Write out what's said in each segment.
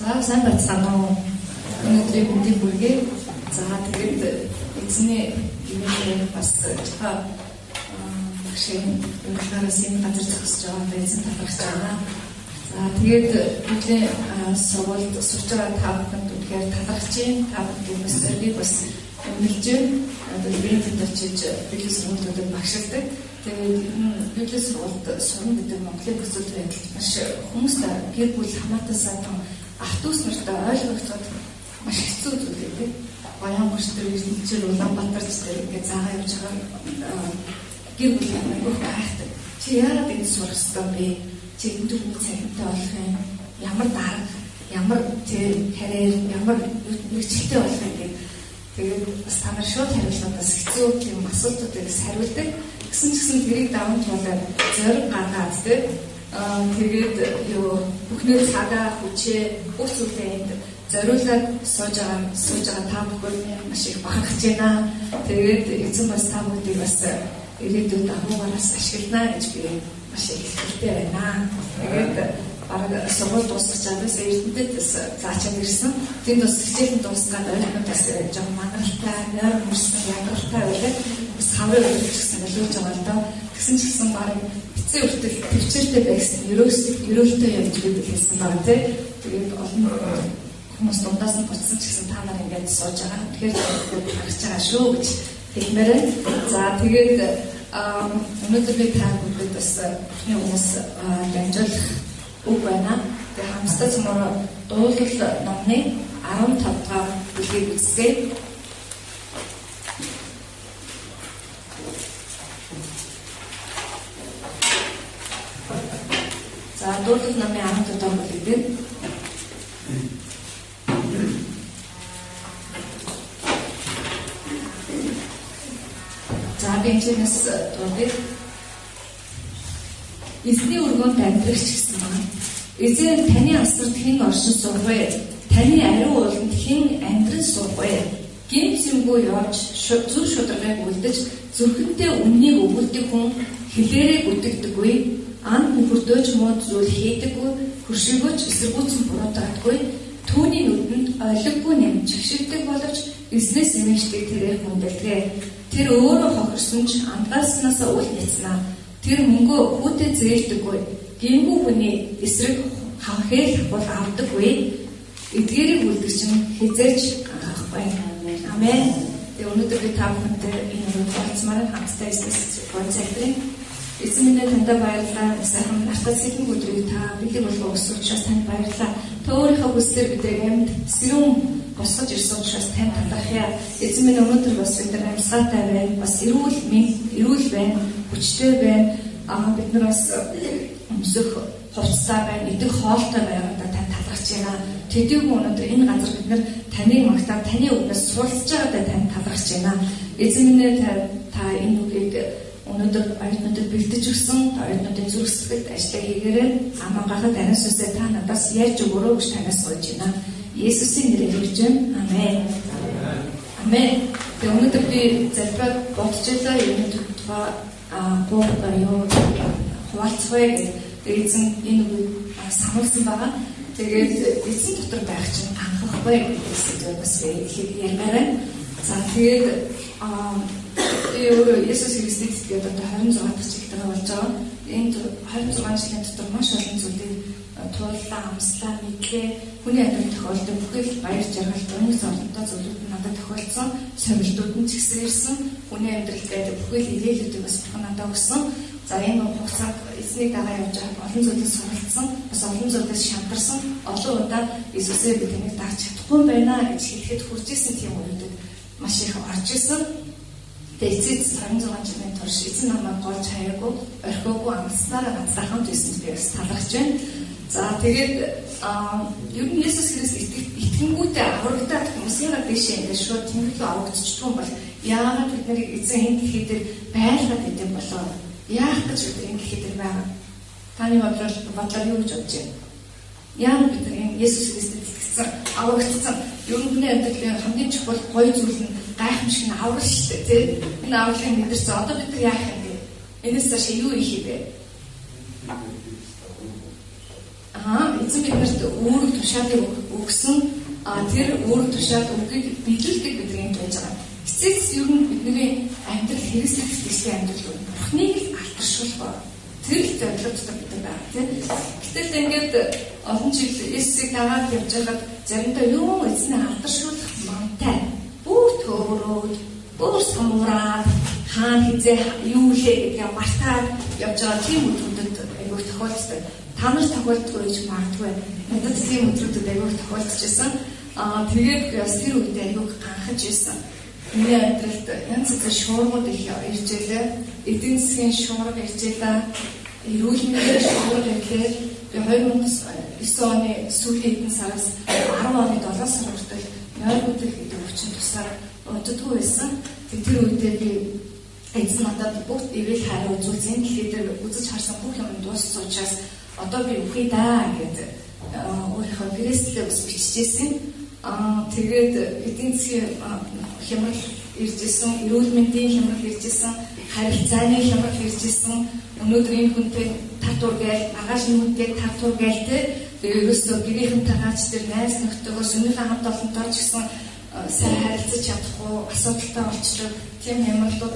За сайн байцгаана уу? Өнөөдрийн мэндийг хүргэе. За тэгээд эзний нэрээр бас тухай багшийн урилгаараас энэ газар зогсож байгаа эзэн талархаж байна. За тэгээд бидний сургуульд сурч байгаа та бүхэнд үнэхээр талархаж байна. Та бүхэнд бас зориг бас үнэлж байна. Одоо библийн очиж библийн сургуулиудад багшилдаг. Тэгээд библийн сургуульд сурна гэдэг Монголын нөхцөл байдалд маш хүмүүст гэр бүл хамаатан садан ах дүүс нартай ойлгогдоход маш хэцүү зүйл гэдэг. Баян гүш дээр Эрдэнэчээр Улаанбаатар дээр ингээд заагаа явж байгаа гэр бүл айгүйх гайхдаг. Чи яагаад ингэ сурах ёстой бэ? Чи энэ төрлийн цахимтай болох юм? Ямар дарга, ямар карьер, ямар мэргэжилтэй болох юм бэ? Тэгээд бас та нар шууд хариулахад хэцүү юм асуултуудыг хариулдаг. Гэсэн ч гэсэн тэрийг даван туулаад зориг гаргаад тийм тэгээд юу бүхнээ цагаа хүчээ бүх зүйлээ энд зориулаад сууж байгаа та бүхэн маш их бахархаж байна. Тэгээд эзэн бас та бүгдийг бас ирээдүйд агуугаараас ашиглана гэж би маш их итгэлтэй байна. Тэгээд бараг сургууль дуусгаж чадаас Эрдэнэтэд бас заачаад ирсэн. Тэнд бас хичээл нь дуусгаад ойлгоход бас жоохон мангаралтай, нойр мөрсөн, ядаргалтай байлаа. Бас хаврын өдөр ч гэсэн нөлөөлж байгаа л доо. Тэгсэн ч гэсэн бараг эцсийн хүртэл төвчээртэй байсан. Ерөөлтэй явж би хэлсэн байгаа тий. Тэгээд олон хүмүүс дундаас нь буцсан ч гэсэн та нар ингээд сууж байгаа. Тэгэхээр харж байгаа шүү гэж хэлмээр байна. За тэгээд өнөөдөр би та бүхэнд бас бүхний өмнөөс дамжуулах үг байна. Тэгээ хамтдаа цомоор дуулал номны 15 дугаар бүлгийг үзье. За дуулал номын 15 дугаар бүлэг дээр за би энэчнээс дуудъя. Эзний өргөөнд амьдрагч гэсэн байна. Эзэн таны асарт хэн оршин суух вэ? Таны ариун ууланд хэн амьдран суух вэ? Гэмт юмгүй явж зүр шударгыг үлдэж зүрхэнтэй үннийг өгүүлдэг хүн хэлээрээ гүтгдэггүй, анд нөхөртөөч муу зүйл хийдэггүй, хөршигөөч эсэргүүцэн буруутгадаггүй, түүний нүдэнд ойлгогүй нэм чигшигдэг боловч эзнээс эмээждэг тэрээр хүндэлдэг. Тэр өөрөө хохирсон ч андгаалснаасаа үл няцнаа. Тэр мөнгөө хүүтэй зээлдэггүй. Гэмгүй хүний эсрэг хавхэл бол авдаггүй. Эдгээрийг үлдэх чинь хизээч анхаарахгүй. Амен. Тэгээ өнөөдөр би та бүхэнтэй энэ өрөөнд уулзмаар хамтдаа эзнээс гой залбирая. Эзэн минь ээ таньда баярлалаа. Сайхан нартай сэлэн өдрийг та бэлэг болгоо өгсөн учраас танд баярлалаа. Та өөрийнхөө хүслээр биднийг амьд сэрүүн босгож ирсэн учраас танд талархъя. Эзэн минь өнөөдөр бас бид нар амьсгалтай байна. Бас эрүүл мэнд, эрүүл байна, хүчтэй байна. Бид нар бас өмсөх хувцастай байна, идэх хоолтой байгаадаа танд талархаж байна. Төдийгүй өнөөдөр энэ газар бид нар таныг магтаад таны үгнээс суралцж байгаадаа танд талархаж байна. Эзэн минь ээ та энэ үгийг өнөөдөр оюутнуудад бэлдэж өгсөн, оюутнуудын зүрх сэтгэлд ажлаа хийгээрэй. Амангахад ариун сүнсээ та надаас ярьж өгөөрэй гэж танаас гуйж байна. Есүсийн нэрээр хэлж байна. Амен. Амен. Тэгээ өнөөдөр би залбираад бодож байлаа энэ тухай гуйгаа юу хуваалцах вэ гэж. Тэгээ эзэн энэ үгийг сануулсан байгаа. Тэгээд эзэн дотор байх чинь ганхахгүй гэдэг сэдвээр бас ихэд ярмаар байна. За тэгээд би өөрөө Есүс Христэд итгээд одоо 26 дахь жилтэйгээ болж байгаа. Энэ 26 жилийн дотор маш олон зүйлийг тууллаа, амслаа, мэдлээ. Хүний амьдрал тохиолдсон бүхэл баяр жаргал, өнөг зовлонтой зүйлүүд нь надад тохиолдсон. Сомилтууд нь ч гэсэн ирсэн. Хүний амьдрал байдаг бүхэл ирээлүүдийг бас бурхан надад өгсөн. За энэ хугацаанд эзнийг дагаа явж байхад олон зүйлээс суралцсан, бас олон зүйлээс шантарсан. Олон удаа Иесусээ би таныг дагаж чадахгүй байна гэж хэлэхэд хүрч исэн тийм үеүүдэд маш их орж исэн. Тэгээ эцэс 26 жилийн турш эзэн намайг голж хаяагүй, орхиогүй амласнараа ганцаараа хамт байсан би бас талархаж байна. За тэгээд ер нь Есүс Христ итгэнгүүтээ аврагдаад хүмүүс яагаад дээшээ ингээд шууд тэнгэрлүү аврагдчихдаг юм бол яагаад бид нарыг эзэн энэ дэлхий дээр байлгаад идэв болоо? Яах гэж бид энэ дэлхий дээр байгаа? Таны бодлоор юу гэж бодож байна? Яагаад бид нар энэ Есүс Христэд итгэсэн, аврагдсан? Ер нь хүний амьдралын хамгийн чухал гоё зүйл нь гайхамшиг нь аврал шүү дээ, тий? Энэ авралыг мэдэрсэн. Одоо бид нар яах юм бэ? Энэс цаашаа юу хийх юм бэ? Эзэн биднэрт үүрэг тушаалыг өгсөн тэр үр тушаал үгийг биелүүлдэг бидний энд байж байгаа. Эцэс ер нь бидний амьдрал хэрэгслэх дэлхийн амьдрал Бурхныг л алдаршуулах. Тэр л зорилго дотор бид нар байгаа тийм. Гэтэл ингээд олон жил Есүсийг дагаад явж байхад заримдаа юу эзний алдаршуулах мантай бүр төөрөөд, бүр самуураад хаана хизээ юу лээ гэдгээ мартаад явж байгаа тийм өдрүүдэд айгүйх тохиолддог. Та нар тохиолддоггүй гэж магадгүй. Надад тийм өдрүүдэд айгүйх тохиолдож. Тэгээд бас тэр үедээ айгүйх ганхаж байсан. Миний амьдралд янз бүрийн шуургууд их ирж байлаа. Эдийн засгийн шуурга ирж байлаа. Эрүүл мэндийн шуурга ирлээ. Би 2009 оны сүүлийн хэдэн сараас 10 оны 7 сар хүртэл нойргүйдэл гэдэг өвчин тусаар удадгүй байсан. Тэр үедээ би эзэн надад бүх ивэл хариу үзүүлсэн. Энэ дэлхий дээр үзэж харсан бүх юм дууссан учраас одоо би үхье даа гэд өөрийнхөө гэрээслээ бас биччихсэн. Тэгээд эдийн засгийн хямрал ирж исэн, эрүүл мэндийн хямрал ирж исэн, харилцааны хямрал ирж исэн. Өнөөдөр энэ хүнтэй тар тур гээл, маргааш энэ хүнтэй тар тур гээл тэ. Тэгээ ерөөсөө гэрийнхэнтэйгээ ч тэр найз нөхдөөгөө сүмийнхээ хамт олонтойгоо ч гэсэн сайн харилцаж чадахгүй асуудалтай болчихлоо. Тийм хямралууд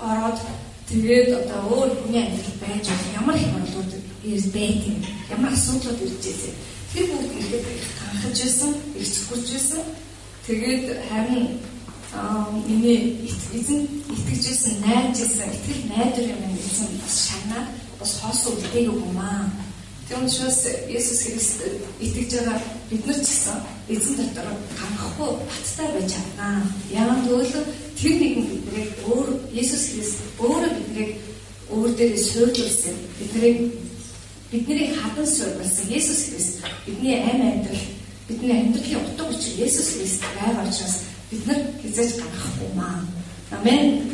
ороод тэгээд одоо өөр хүний амьдрал байж болох ямар хямралууд ирж байт юм, ямар асуудлууд ирж байсан. Тэр бүгд ирэхэд их ганхаж байсан, их цөхөрж байсан. Тэгээд харин миний эзэн итгэж байсан, найдаж байсан, итгэл найдвар юм эзэн бас шагнаад бас хоосон үлдээгүй юм аа. Тийм учраас Есүс Христ итгэж байгаа бид нар ч гэсэн эзэн дотор ганхахгүй баттай байж чаднаа. Яагаад гэвэл тэр нэгэн биднийг өөр Есүс Христ өөрөө биднийг өөр дээрээ суйрлуулсан. Бидний хадан суйрлуулсан Есүс Христ бидний амь амьдрал, бидний амьдралын утга учир Есүс Христ байгаа учраас бид нар хизээж ганхахгүй маа. Амен.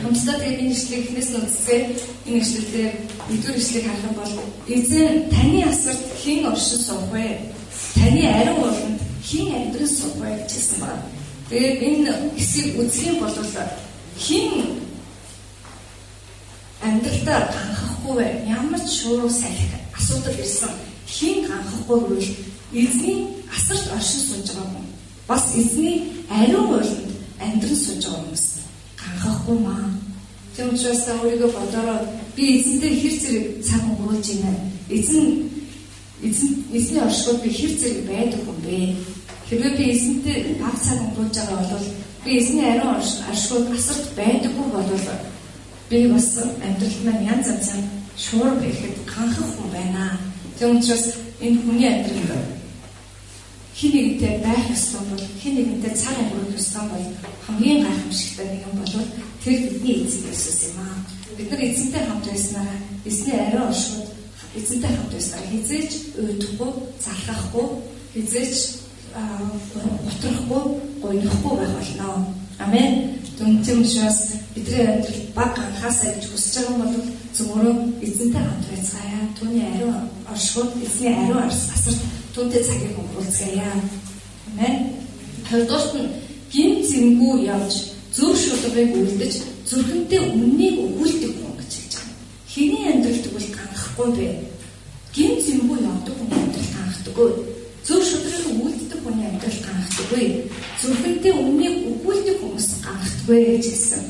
Хамтдаа тэгээд энэ ишлэгийг эхнээс нь үзье. Энэ ишлэлээр нэгдүгээр ишлэгийг харах юм бол эзэн таны асарт хэн оршин суух вэ? Таны ариун ууланд хэн амьдран суух вэ гэж хэлсэн байна. Тэгээд энэ хэсгийг үзэх юм бол хэн амьдралдаа ганхахгүй вэ? Ямар ч шуурга салхи асуудал ирсэн хэн ганхахгүй гэвэл эзний асарт оршин сууж байгаа хүн. Бас эзний ариун ууланд амьдран сууж байгаа хүмүүс ганхахгүй маа. Тийм учраас та өөрийгөө бодороо би эзэнтэй хэр зэрэг цаг өнгөрүүлж байна. Эзний оршихуйд би хэр зэрэг байдаг хүн бэ? Хэрвээ би эзэнтэй баг цаг өнгөрүүлж байгаа бол би эзний ариун оршихуйд асарт байдаггүй бол би бас амьдрал маань янз янзын шуурга ирэхэд ганхах хүн байна. Тийм учраас энэ хүний амьдрал хэн нэгэнтэй байх ёстой бол хэн нэгэнтэй цаг өнгөрөх ёстой бол хамгийн гайхамшигтай нэгэн бол тэр бидний эзэн Есүс юм аа. Бид нар эзэнтэй хамт байснараа эзний ариун оршихуйд эзэнтэй хамт байснараа хизээж уйдахгүй, залхахгүй, хизээж гутрахгүй, гуйнахгүй байх болно. Амен. Тийм учраас бидний амьдрал баг ганхаасаа гэж хүсэж байгаа бол зөвхөн эзэнтэй хамт байцгаая. Түүний ариун оршихуйд эзний ариун асарт түүнтэй цагийг өнгөрүүлцгээе. Амен. Хоёрдугаарт нь гин зэмгүй явж зөв шударгыг үлдэж зүрхэнтэй үннийг өгүүлдэг хүн гэж хэлж байгаа. Хэний амьдрал тэгвэл ганхахгүй бэ? Гин зэмгүй явдаг хүний амьдрал ганхдаггүй. Зөв шударгыг үлддэг хүний амьдрал ганхдаггүй. Зүрхэнтэй үннийг өгүүлдэг хүмүүс ганхдаггүй гэж хэлсэн.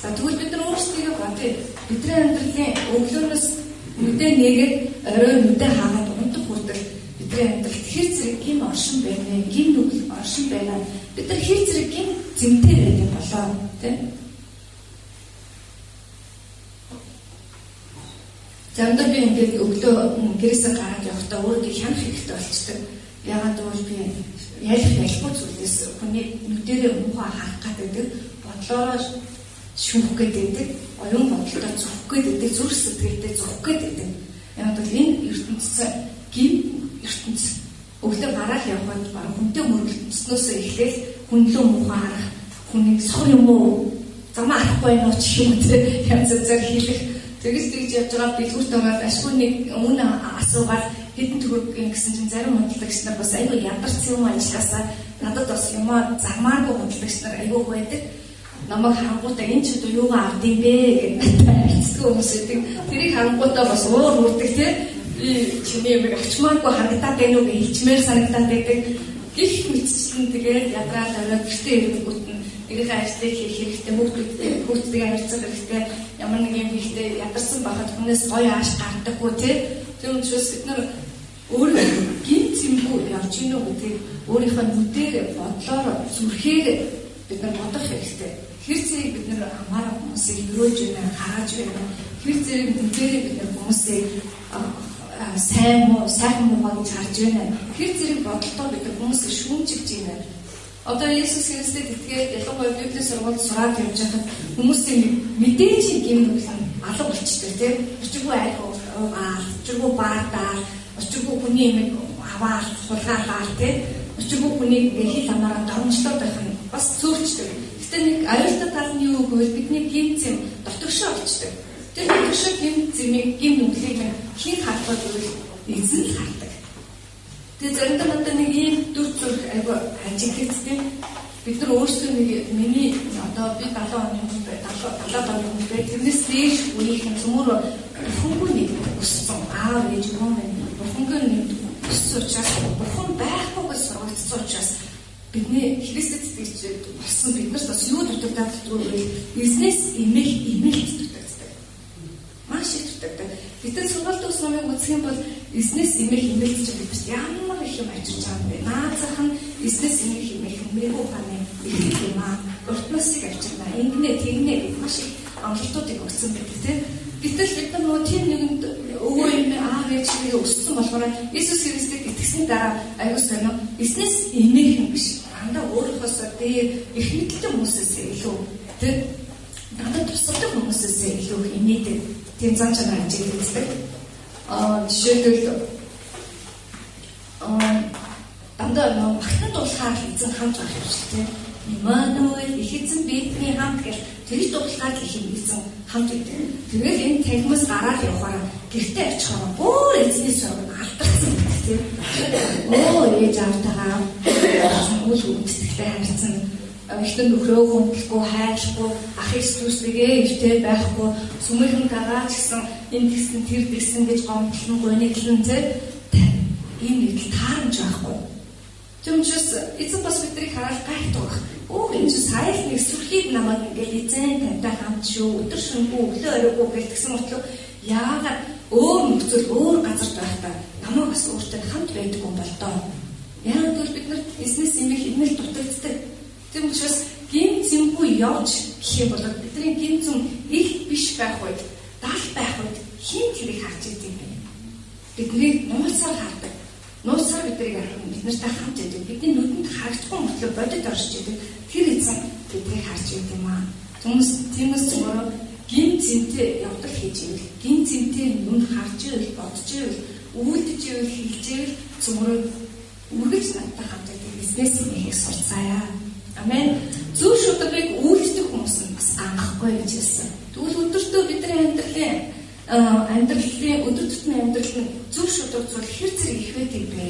За тэгвэл бид нар өөрсдийгөө бодъё. Бидний амьдралын өглөөнөөс нүдээ нээгээд орой нүдээ хаагаад унтах хүртэл бидний амьдралд хэр зэрэг гим оршин байна вэ? Гим нүгэл оршин байна. Бид нар хэр зэрэг гим зэмтэй байдаг болоо, тийм? Заримдаа би ингээд өглөө гэрээсээ гараад явахдаа өөрийгөө хянах хэрэгтэй болчдөг. Яагаад гэвэл би ялах ялахгүй зүйлээс хүний нүдэрээ муухай харах гэдэг, бодлороо шүүх гэдэг, оюун бодолтой зүхэх гэдэг, зүрх сэтгэлдээ зүхэх гэдэг. Яагаад гэвэл энэ ертөнцийн гим ертөнц өглөө гараад явхад баг хүнтэй мөргөлдснөөсөө эхлээл хүнлөө муухай харах, хүнийг сохор юм уу, замаа харахгүй юм уу ч юм уу те янз янзаар хэлэх. Тэгэж тэгж явж байгаа дэлгүүрт ороод ашгүй нэг өмнө асуугаад хэдэн төгрөг гэсэн чинь зарим худалдагч нар бас айгүй ядарсан юм ажилласаа надад бас юмаа замаагүй худалдагч нар айгүй байдаг. Намайг харангуйтаа энэ ч одоо юугаа авд юм бэ гэдэг надад харилцдаг хүмүүс байдаг. Тэрийг харангуйтаа бас уур хүрдэг те. Би чиний юмыг авчмааргүй харагдаад байна уу гэж хэлчмээр санагдаад байдаг. Гэх мэтчлэн тэгээд ядраал орой гэртээ ирэнгүүт нь нэгийнхээ ажлыг хийх хэрэгтэй, хүүхдүүдтэй харьцах хэрэгтэй, ямар нэг юм хийхдээ ядарсан байхад хүнээс гоё ааш гардаггүй тий. Тэр учраас бид нар өөрөө гин зэмгүй явж гинүү гэдгийг өөрийнхөө нүдээр бодлоор зүрхээр бид нар бодох хэрэгтэй. Хэр зэрэг бид нар хамаараа хүмүүсийг өрөөж байна, харааж байна. Хэр зэрэг нүдээрээ бид нар хүмүүсийг сайн муу, сайхан муугаа гэж харж байна. Хэр зэрэг бодолтоор бид нар хүмүүсийг шүүмжигж байна. Одоо Иесус Христэд итгээд ялангуяа Библийн сургуульд сураад явж байхад хүмүүсийн мэдээж гим нүгэл нь алга болчтой тийм. Учиргүй айх уугаал, учиргүй баардаа, учиргүй хүний юмыг аваад хулгайлаа тийм. Учиргүй хүнийг ингээ хил амаараа доромжлоод байх нь бас зөөлчдөг. Гэтэ нэг аюултай тал нь юу гэвэл бидний гим зэм дотогшоо болчдөг. Тэр дотогшоо гим зэмийг гим нүглийг хэн харах вэ гэвэл эзэн л хардаг. Тэгээ заримдаа надад нэг ийм дүр зураг айгүй ажиглагддаг. Бид нар өөрсдөө нэг миний одоо би 70 оны хүн бай, 70 оны хүн бай. Тэрнээс дээш үеийнхэн цөмөр бурхангүй нэг өссөн. Аав ээж хүн байна. Бурхангүй нэг өссөн учраас бурхан байхгүй гэж сургагдсан учраас бидний Христэд итгэж болсон биднэрт бас юу дутагдаад дутгүй вэ? Эзнээс эмээх эмээлт дутагддаг. Маш их дутагддаг. Гэтэл сургаалт ус номыг үзэх юм бол эзнээс эмээх эмээлт чинь биднэрт ямар их юм авчирч байгаа юм бэ? Наазах нь эзнээс эмээх эмээх мэрэгүү ухааны их юм аа. Уртнасыг авчирна. Ингэнэ тэгнэ гэж маш их амлалтуудыг өгсөн байдаг тийм. Гэтэл бид нар нөгөө тийм нэгэнд өвөө юм аав ээж чигээ өссөн болохоор Иесус Христэд итгэсний дараа аюу сонио эзнээс эмээх юм биш. Дандаа өөрийнхөөсөө дээр их мэдлэг хүмүүсээс илүү тийм дандаа тусалдаг хүмүүсээс илүү их инээдэг. Тийм зан чанар ажиглагддаг. Жишээлбэл дандаа нөгөө магтан дуулахаар эзэн хамт байх юм шиг тийм. Имануэль их эзэн бидний хамт гэж тэр дуулахаар их эзэн хамт идэг. Тэгэл энэ танхимаас гараад явахаараа гэртээ очихоор бүр эзний сургам алдарсан гэдэг тийм. Өө ээж аавтайгаа үл үүдэлтэй харьцсан. Эхнэр нөхрөө хүндлэхгүй, хайрлахгүй, ах эх дүүстэйгээ эвтэй байхгүй, сүмийнхэн дагаа ч гэсэн энэ тэгсэн тэр тэгсэн гэж гомдлон гуниглан тийм. Энэ нэгдэл таарамж байхгүй. Тийм учраас эзэн бас биднийг хараад гайхдаг байх. Өөх энэ чинь сая л нэг сүрхийд намайг ингээл эзэн тантай хамт шүү, өдөр шөнөгүй өглөө оройгүй гэл тэгсэн мөртлөө яагаад өөр нөхцөл өөр газар байхдаа намайг бас өөртөө хамт байдаг юм бол доо. Яагаад гэвэл бид нар эзнээс эмээх эмээл дутагддаг. Тийм учраас гим зэмгүй явж гэх юм бол бидний гим зэм их биш байх үед, дал байх үед хэн тэрийг харж идэв юм бэ? Биднийг нууцаар хардаг. Нууцаар биднийг бид нартай хамт идэв. Бидний нүдэнд харагдахгүй мөртлөө бодит оршиж идэв. Тэр эзэн биднийг харж идэв юм аа. Тиймээс зүгээр гим зэмтэй явдал хийж ивэл, гим зэмтэй нүн харж ивэл, бодож ивэл, үйлдэж ивэл, хэлж ивэл зүгээр үргэлж надтай хамт идэв. Эзнээс эмэхийг сурцгаая. Амен. Зөв шударгыг үйлдэх хүмүүс нь бас анхахгүй гэж хэлсэн. Тэгвэл өдөртөө бидний амьдралын өдөр тутмын амьдрал нь зөв шударга зүйл хэр зэрэг их байдаг бэ?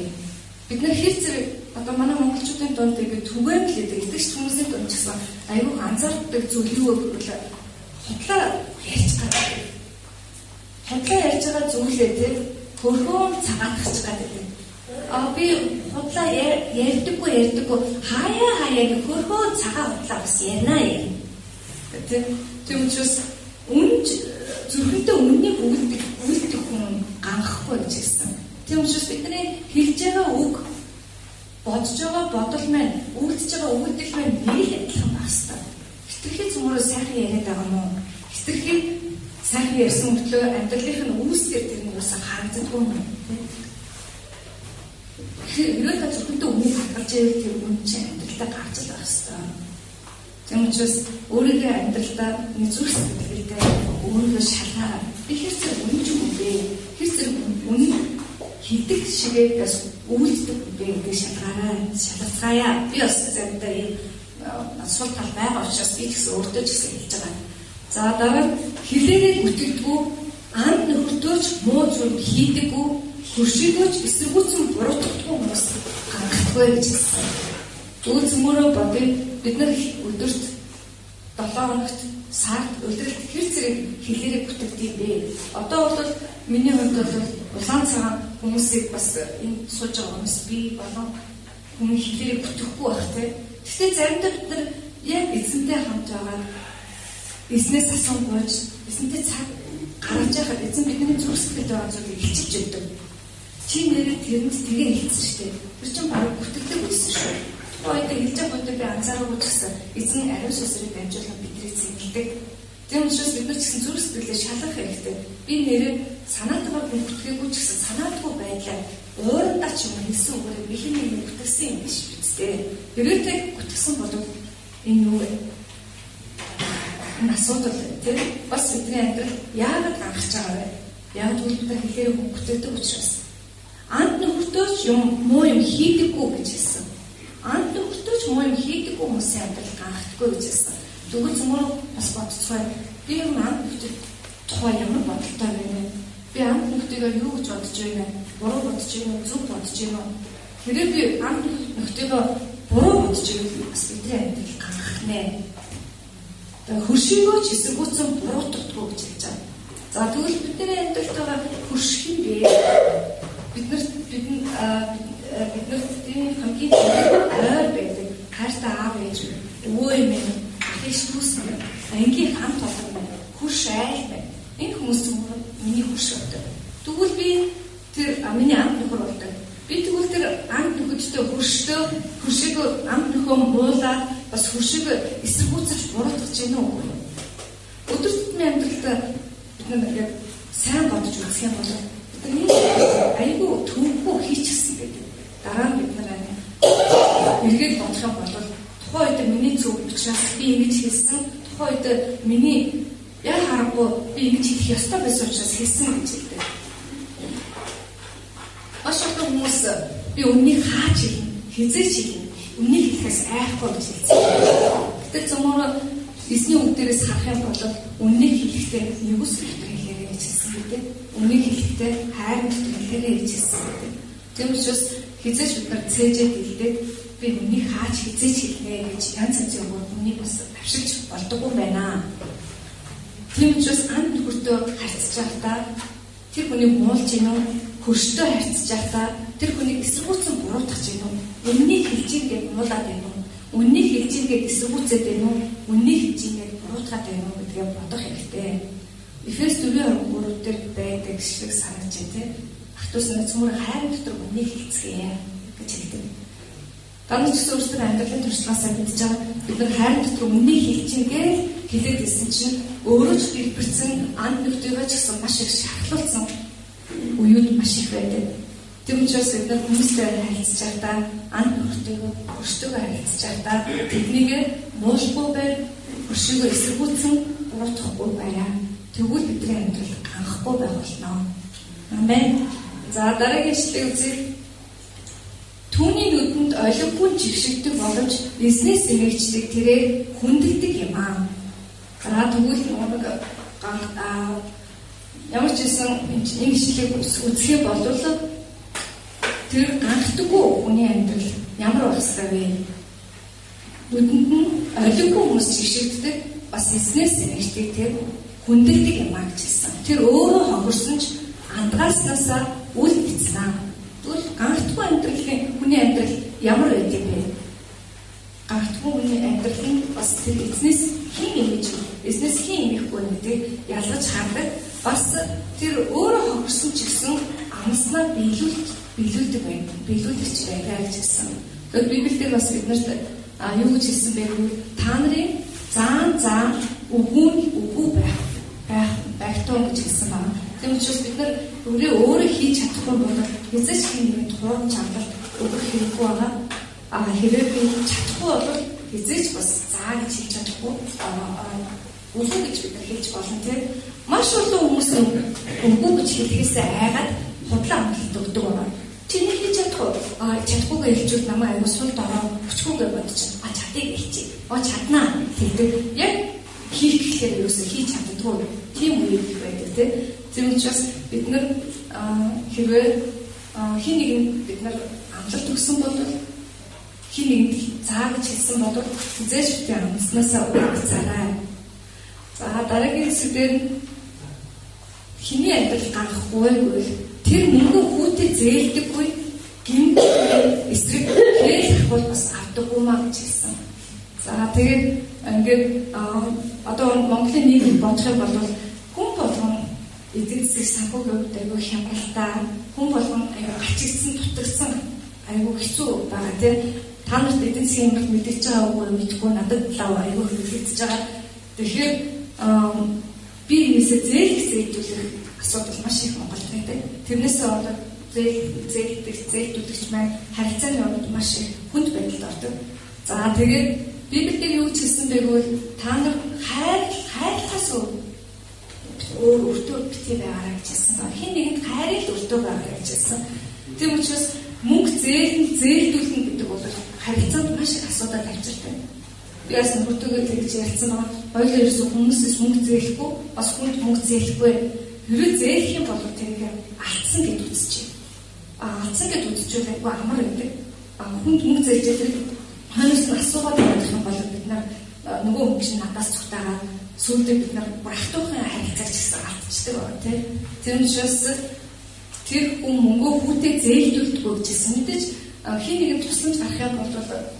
Бид нар хэр зэрэг одоо манай монголчуудын дунд ингээд түгээмэл гэдэг итгэгч хүмүүсийн дунд ч гэсэн айгүй анзаардаг зүйл юу вэ гэвэл худлаа ярьж байгаа. Худлаа ярьж байгаа зүйлээ те хөрхөөн цагаатгах гэдэг. Би худлаа ярьдаггүй хаяа гэх хөрхөөн цагаан худлаа бас ярина ярина. Тийм учраас үнж зүрхэнтэй үннийг үйлдэх хүн ганхахгүй гэж хэлсэн. Тийм учраас бидний хэлж байгаа үг, бодож байгаа бодол маань, үйлдэж байгаа үйлдэл маань нэг л адилхан байх ёстой. Хитрхи цөмөрөө сайхан яриад байгаа мó? Хитрхи сайхан ярьсан мөртлөө амьдралынх нь үүсгэр тэр нь юусан харагддаггүй юм тийм. Хэрвээ та зүрхэнтэй үнийг хадгалж ивэл тэр үн чинь амьдралдаа гарч л байх ёстой. Тийм учраас өөрийнхөө амьдралдаа нэг зүрх сэтгэлтэй өөрийгөө шалгаарай. Би хэр зэрэг үнэн юм бэ? Хэр зэрэг үнэн хийдэг шигээ бас үйлддэг юм бэ гэдгийг шалгаарай. Шалгацгаая. Би бас заримдаа ийм сул тал байгаа учраас би ч гэсэн өөртөө ч гэсэн хэлж байгаа. За дараа нь хэлээрээ бүтгэдэггүй, анд нөхөртөөч муу зүйл хийдэггүй, хөршигөөч эсэргүүцэн буруутгахгүй хүмүүс гангахгүй гэж хэлсэн. Тэгвэл цөмөрөө бодъё. Бид нар өдөрт 7 хоногт, сард, өдрөлт хэр зэрэг хэлээрээ бүтгэдэг юм бэ? Одоо бол миний хувьд бол улаан цагаан хүмүүсийг бас энэ сууж байгаа хүмүүс би болон хүн хэлээрээ бүтэхгүй байх те. Гэхдээ заримдаа бид нар яг эзэнтэй хамт байгаа эзнээс асууж, эзэнтэй цаг гаргаж байхад эзэн бидний зүрх сэтгэлд байгаа зүйлийг илчилж өгдөг. Чи нэрээ тэрэнд тэгээ хэлсэн шүү дээ. Тэр чинь бараг бүтгдэг байсан шүү. Тухайн үед хэлж байгаа үед би анзаараагүй ч гэсэн эзэн ариун сүнсээр дамжуулан бидний зэмлэдэг. Тийм учраас бид нар ч гэсэн зүрх сэтгэлээ шалгах хэрэгтэй. Би нэрээ санаатайгаар бүтгээгүй ч гэсэн санаатгүй байдлаар уурандаа ч юм хэлсэн үгээрээ би хэн нэгэн бүтгсэн юм биш биз дээ. Хэрвээ бүтгсэн бол энэ юу вэ? Энэ асуудал тийм бас бидний амьдрал яагаад гангарч байгаа вэ? Яагаад гэвэл бид нар хэлээрээ хүн бүтээдэг учраас. Анд нөхөртөө ч юм муу юм хийдэггүй гэж хэлсэн. Анд нөхөртөө ч муу юм хийдэггүй хүмүүсийн амьдрал гангахдаггүй гэж хэлсэн. Тэгвэл зөвхөн бас бодцгоё. Би юм анд нөхдөд тухай ямар бодолтой байна вэ? Би анд нөхдийгөө юу гэж бодож байна вэ? Буруу бодож байна уу? Зөв бодож байна уу? Хэрвээ би анд нөхдийгөө буруу бодож байвал бас бидний амьдрал гангах нэ. Тэгээ хөршийгөө ч эсэргүүцэн буруутгахгүй гэж хэлж байгаа. За тэгвэл бидний амьдралд байгаа хөрш хин бэ? Бид нарт тийм хамгийн ойр байдаг. Хайртай аав ээж, өвөө эмээ, ах эх дүүс минь, ангийн хамт олон минь, хөрш айл минь. Энэ хүмүүс зөвхөн миний хөрш болдог. Тэгвэл би тэр миний анд нөхөр болдог. Би тэгвэл тэр анд нөхөдтэй хөрштөө, хөршийгөө анд нөхөө муулаад бас хөршийгөө эсэргүүцэж буруутгаж гэнэ үү? Өдөр тутмын амьдралд бид нар яг сайн бодож үзэх юм бол бид нар айгүй төвөггүй хийчихсэн байдаг. Дараа нь бид нар эргээд бодох юм бол тухайн үед миний зөв учраас би ингэж хэлсэн, тухайн үед миний яг харахгүй би ингэж хэлэх ёстой байсан учраас хэлсэн гэж хэлдэг. Маш олон хүмүүс би өмнгийг хааж хэлнэ, хизээч хэлнэ, өмнгийг хэлэхээс айхгүй гэж хэлсэн. Гэтэл зөвхөн эзний үг дээрээс харах юм бол үннийг хэлэхдээ нэгүсэл дотор хэлээрэй гэж хэлсэн гэдэг. Үннийг хэлэхдээ хайрын дотор хэлээрэй гэж хэлсэн гэдэг. Тийм учраас хизээч бид нар цээжээд хэлдэг би үннийг хааж хизээч хэлнэ гэж янз янзын үгээр үннийг бас авшилж болдоггүй байна. Тийм учраас анд нөхөртөө харьцаж байхдаа тэр хүнийг муулж гин үү, хөрштөө харьцаж байхдаа тэр хүнийг эсэргүүцэн буруутгах гин үү, үннийг хэлж гин гэж муулаад байна уу, үннийг хэлж гин гэж эсэргүүцээд байна уу, үннийг хэлж гин гэж буруутгаад байна уу гэдгээ бодох хэрэгтэй. Эфес 4:23 дээр байдаг шиг санагдаж байна тийм. Ах дүүс нар цөмөр хайрын дотор үннийг хэлцгээе гэж хэлдэг. Дандаа ч гэсэн өөрсдөө амьдралын туршлагаасаа мэдж байгаа бид нар хайрын дотор үннийг хэлж гин гэж хэлээд ирсэн чинь өөрөө ч дэлбэрсэн анд нөхдийгөө ч гэсэн маш их шархлуулсан үеүд маш их байдаг. Тийм учраас бид нар хүмүүстэй харилцаж байхдаа анд нөхдөйгөө хөрштөөгөө харилцаж байхдаа тэднийг муулахгүй бай, хөршийгөө эсэргүүцэн буруутгахгүй байя. Тэгвэл бидний амьдрал ганхахгүй байх болно. Амен. За дараагийн ишлэгийг үзье. Түүний нүдэнд олиггүй жигшигдэг боломж эзнээс эмээгчдийг тэрээр хүндэлдэг юм аа. За тэгвэл нэг ямар ч байсан энэ ишлэгийг үзэх юм бол тэр ганхдаггүй хүний амьдрал ямар байх ёстой вэ? Нүдэнд нь олиггүй хүмүүс жигшигддэг, бас эзнээс эмээгчдийг тэр хүндэлдэг юм аа гэж хэлсэн. Тэр өөрөө хохирсон ч андгааснасаа үл бицнэ. Тэгвэл ганхдаггүй амьдралын хүний амьдрал ямар байдаг вэ? Ганхдаггүй хүний амьдрал нь бас тэр эзнээс хэн эмээж, эзнээс хэн эмээхгүй гэдгийг ялгаж хардаг. Бас тэр өөрөө хохирсон ч гэсэн амласнаа биелүүлдэг байна. Биелүүлэгч байлаа гэж хэлсэн. Тэгэхээр Библиэлд бас бид нарт юу гэж хэлсэн бэ гэвэл та нарын заан заан үгүй нь үгүй байх тун гэж хэлсэн байна. Тийм учраас бид нар өөрөө хийж чадахгүй бол хэзээ ч хэн нэгэнд хурам чангалт өгөх хэрэггүй байгаа. Хэрвээ би чадахгүй бол хэзээ ч бас заа гэж хэлж чадахгүй. Үгүй гэж бид нар хэлж болно тийм. Маш олон хүмүүс үгүй гэж хэлэхээсээ айгаад худлаа амлалт өгдөг байгаа. Чи нэг хийж чадахгүй. Чадахгүйгээ хэлжүүл намайг аягүй сул дорой хүчгүйгээ бодож чадыг хэлчихье. Чаднаа гэдэг. Яг хийх гэхээр ерөөсөө хийж чаддаггүй. Тийм үе их байдаг тийм. Тийм учраас бид нар хэрвээ хэн нэгэнд бид нар амлалт өгсөн бол Хин нэгэнд заа гэж хэлсэн бол хизээч битгий амласнаасаа буцаарай. За дараагийн хэсэг дээр хиний амьдрал ганхахгүй гэвэл тэр мөнгө хүүтэй зээлдэггүй гэмгүй эсрэг хээл ахвал бас авдаггүй маа гэж хэлсэн. За тэгээд ингээд одоо Монголын нийгэмд бодох юм бол хүн болгон эдийн засаг санхүүгийн хувьд айгүй хямралтай, хүн болгон айгүй гачигдсан, дутагдсан айгүй хэцүү байгаа тийм. Та нарт эдийн засгийн хямрал мэдэж байгаа үгүй мэдэхгүй надад лав айгүй хэрэглэгдэж байгаа. Тэгэхээр би энэсээ зээлэх зээлдүүлэх асуудал маш их Монголд байдаг. Тэрнээсээ болоод зээлдэх, зээлдүүлэгч маань харилцааны хувьд маш их хүнд байдалд ордог. За тэгээд Библиэд юу гэж хэлсэн бэ гэвэл та нар хайрлахаас өөр өртөө битгий байгаарай гэж хэлсэн. Хин нэгэнд хайрыг өртөө байгаарай гэж хэлсэн. Тийм учраас мөнгө зээлэн зээлдүүлнэ гэдэг бол харилцаанд маш их асуудал авчирдаг. Би бас нөхөртөөгөө тэгж ярилцсан байгаа. Хоёулаа ерөөсөө хүмүүсээс мөнгө зээлэхгүй, бас хүнд мөнгө зээлэхгүй. Хэрвээ зээлэх юм бол тэрийг алдсан гэж үзчихье. Алдсан гэж үзчихвэл айгүй амар байдаг. Хүнд мөнгө зээлж тэр хойноос нь асуугаад байх юм бол бид нар нөгөө хүн чинь надаас цугтаагаад сүүлдээ бид нар брахтуухан харилцааг ч гэсэн алдчихдаг байна тий. Тэр учраас тэр хүн мөнгөө хүүтэй зээлдүүлдэггүй гэж хэлсэн. Мэдээж хин нэгэн тусламж гарах юм бол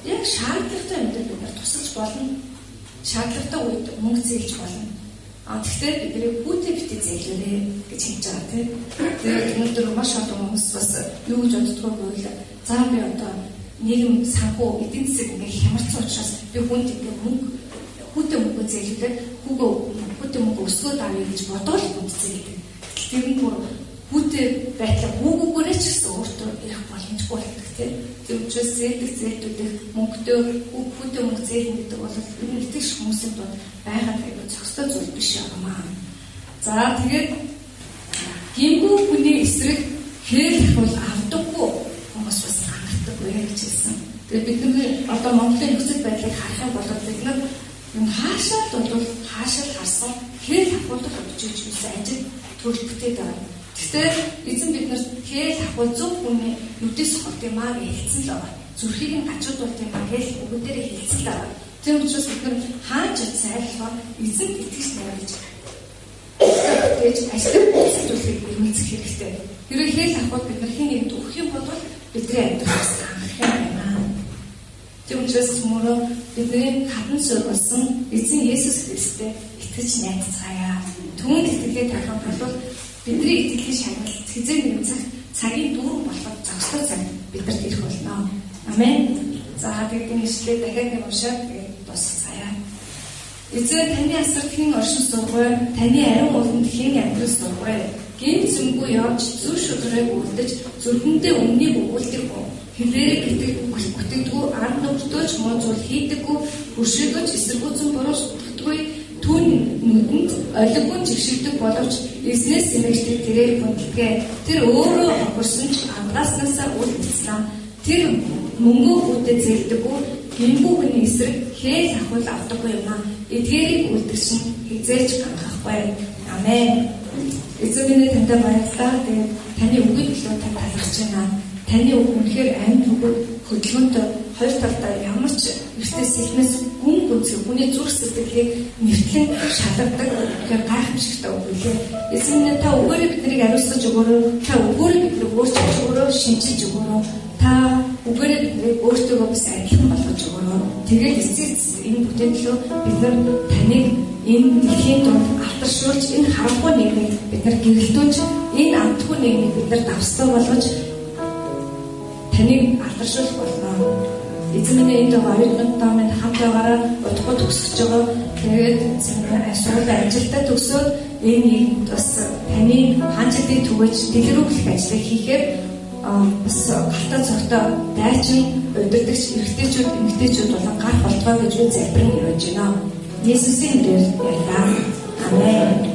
яг шаардлагатай юм дээр бид нар тусалж болно. Шаардлагатай үед мөнгө зээлж болно. Тэгэхдээ бид нарыг хүүтэй битгий зээлээрэй гэж хэлж байгаа тий. Тэгээд өнөөдөр маш олон хүмүүс бас юу гэж боддгоо гэвэл за би одоо нийгэм санхүү эдийн засаг ингээ хямарсан учраас би хүнд ингээ мөнгө хүүтэй мөнгө зээлүүлээд хүүтэй мөнгө өсгөөд авъя гэж бодоол хүнд зээлдэг. Тэр нь бүр хүүтэй байдлаа хүүгүүгээрээ ч гэсэн өөртөө ирэх боломжгүй болдог тийм. Тэр учраас зээлдэх зээлдүүлэх мөнгөтэй хүүтэй мөнгө зээлнэ гэдэг бол ер нь итгэж хүмүүсийн дунд байгаад айгүй зохистой зүйл биш юм аа. За тэгээд гимгүү хүний эсрэг хээл бол авдаггүй хүмүүс бас хангардаггүй гэж хэлсэн. Тэгээд бид нар одоо Монголын нөхцөл байдлыг харах юм бол бид нар юм хаашаа л бол хаашаа л харсан хээл хахуулах гэж юусэн ажил төрөл бүтээд байгаа. Гэхдээ эзэн бид нар хээл хахуул зөв хүний нүдээс холд юм аа гэж хэлсэн л байгаа. Зүрхийг нь гажуудуулт юм аа гэж үгэн дээр хэлсэн л байгаа. Тийм учраас бид нар хаач очиж айлхаа эзэнд итгэж найдаж гэж ажлыг зүйлийг эрмэлзэх хэрэгтэй. Хэрвээ хээл хахуул бид нар хин нэгэнд өгөх юм бол бидний амьдрал бас хангах юм байна. Тийм учраас мөрөө бидний хатан суурь болсон эзэн Есүс Христэд итгэж найдацгаая. Түүнд итгэлээ тавих бол бидний итгэлийн шагнал хэзээ нэгэн цагийн дүүрэн болоход зохистой цаг бидэрт ирэх болно. Амен. За тэгээд энэ ишлэлээ дахиад нэг уншаад тэгээд дуусгая. Эзэн таны асарт хэн оршин суух вэ? Таны ариун ууланд хэн амьдран суух вэ? Гэмт зүмгүй явж зүр шударгыг үлдэж зүрхэндээ үннийг өгүүлдэг хүн. Хилээрээ гүтэгдгүү ар нүгтөөч муу зүйл хийдэггүй хөршөөгөөч эсэргүүцэн буруу шүтдэггүй түүн нүдэнд олиггүй жигшигдэг боловч эзнээс сэмэгчдэг тэрээр хүндэлгээ. Тэр өөрөө хохирсон ч амлааснасаа үл мэдсэн. Тэр мөнгөө хүүтэй зээлдэггүй гимгүү хүний эсрэг хээл ахвал авдаггүй юм аа. Эдгээрийг үлдгсэн хизээч ганхахгүй. Амен. Эзэн минь тантай баярлалаа. Тэгээд таны үгийн төлөө танд талархаж байна. Таны үг үнэхээр амьд бөгөөд хөдөлгөөнтэй хоёр талдаа ямар ч эртээ сэлмээс гүн гүнзгий хүний зүрх сэтгэлийг нэвтлэн шалгадаг үнэхээр гайхамшигтай үг билээ. Эзэн минь та үгээрээ биднийг ариусгаж өгөөрэй. Та үгээрээ биднийг өөрчилж өгөөрэй, шинчилж өгөөрэй. Та үгээрээ биднийг өөртөөгөө бас адилхан болгож өгөөрэй. Тэгээд эцэс энэ бүтээн төлөө бид нар таныг энэ дэлхийн дунд алдаршуулж энэ харанхуй нийгмийг бид нар гэрэлтүүлж энэ амтгүй нийгмийг бид нар давстай болгож таныг алдаршуулах болно. Эзэн минь энд байгаа оюутнуудаа минь хамт байгаараа удахгүй төгсөж байгаа. Тэгээд сургуулийн ажилдаа төгсөөд энэ нийгэмд бас таны хаанчлалыг түгээж дэлгэрүүлэх ажлыг хийхээр бас галтаа цогтой дайчин удирдагч эрэгтэйчүүд эмэгтэйчүүд болон гарах болтугай гэж би залбирэн ирж байна. Есүсийн нэрээр ярьлаа. Амен.